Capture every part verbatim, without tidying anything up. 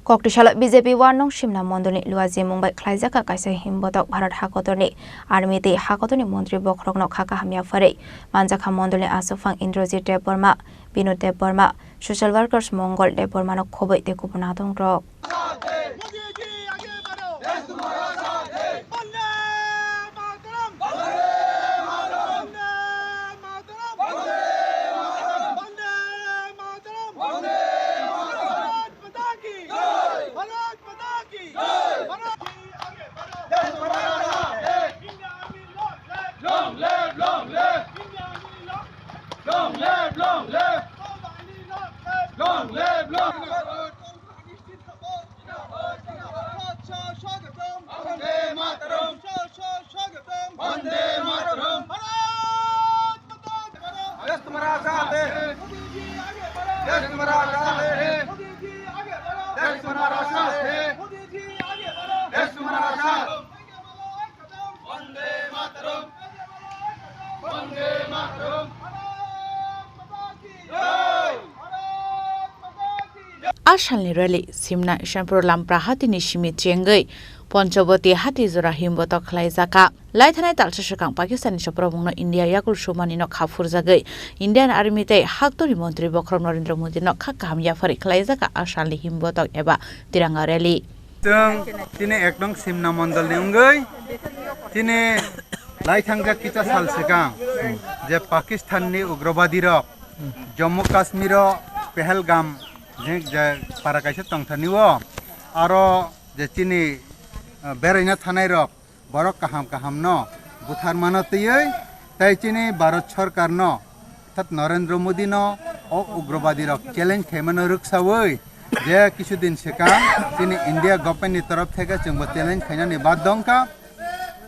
Koktwsalo B J P One nong Simna Mondolni Luaji mungbai khlaijak kaisa himbotok Bharat hakotorni army tei hakotorni montri bokhorokno kha kaham yapharwi manjakha mondolni aswkphang Indrajit Debbarma, Binod Debbarma, social workers Mongol Debbarmano khobwi tei kubun adongrok. Modi जी आगे बढ़ो। देश तुम्हारा साथ है। वंदे मातरम। वंदे मातरम। वंदे मातरम। वंदे मातरम। वंदे मातरम। भारत माता की जय। भारत माता की जय। भारत जी आगे बढ़ो। देश तुम्हारा साथ है। Indian Army long live। Long live, long live। Indian Army long live। Long live, long live। Long live, long live। Long live, long live। Vande मातरम। भारत माता की जय। देश तुम्हारा साथ है। मोदी जी आगे बढ़ो। देश तुम्हारा साथ है। मोदी जी आगे बढ़ो। देश तुम्हारा साथ है। मोदी जी आगे बढ़ो। देश तुम्हारा साथ। वंदे मातरम। वंदे मातरम। भारत माता की जय। भारत माता की जय। A salni rally Simna Ishanpur Lampra hatini simi chengwi Panchabati hati jora himbotok khlaijaka. Laithanai talsa swkang Pakistanni soprobongno India yakul sumanino kha phurjagwi Indian Army tei haktorni montri bokhorok Narendra Modino kha kaham yapharwi khlaijaka a salni himbotok eba Tiranga rally. Chwng tini ek nong Simna mondolni wngwi tini laithangjak kisa sal swkang je Pakistanni ugrobadirok Jammu Kashmiro Pahalgam je, je para kaisa tongthani o aro je chini, ah, beraina thanai rok borok kaham kaham no butharmano twiwi tei chini Bharat Sarkar no orthat Narendra Modi no o ugrobadi rok challenge khaimano rwksawi je kisu din swkang chini India government ni torof theke chwngbo challenge khainani bad dongkha.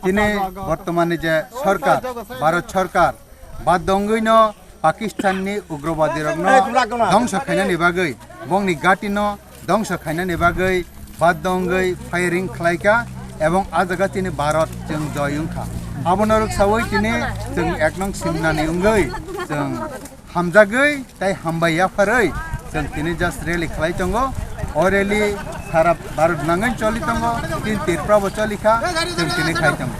Tini bortomani je sorkar, Bharat sorkar, bad dongwi no Pakistan ni ugrobadi rokno dongso khainani bagwi, bongni gati no dongso khainani bagwi bad dongwi firing khlaika, ebong a jaga tini Bharat chwng joy wngkha. Abono rwksawi tini chwng ek nong Simnani wngwi chwng hamjagwi tei hambai yapharwi chwng tini just rally khlai tongo. O rally sara Bharat nangwi choli tongo, tin Tripura bo choli kha, chwng tini khai tongo.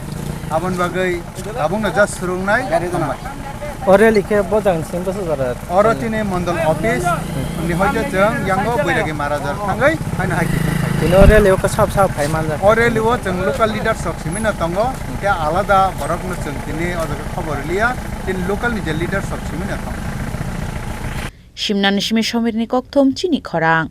Aboni bagwi tabukno just swrwngnai hambai. O rally khe bo jang simi bwsajak? Oro tini mondol office ni hoite chwng yango Boiragi Marajar thangwi haino hai kiphilkhai. Tini o rally o khe sab sab phai manjak? O rally o chwng local leaders rok simi no tongo, khe alada borok no chwng tini o jaga khobor liya, tini local ni je leaders rok simi no tongo. Simnani simi Somirni kokthum chini khorang.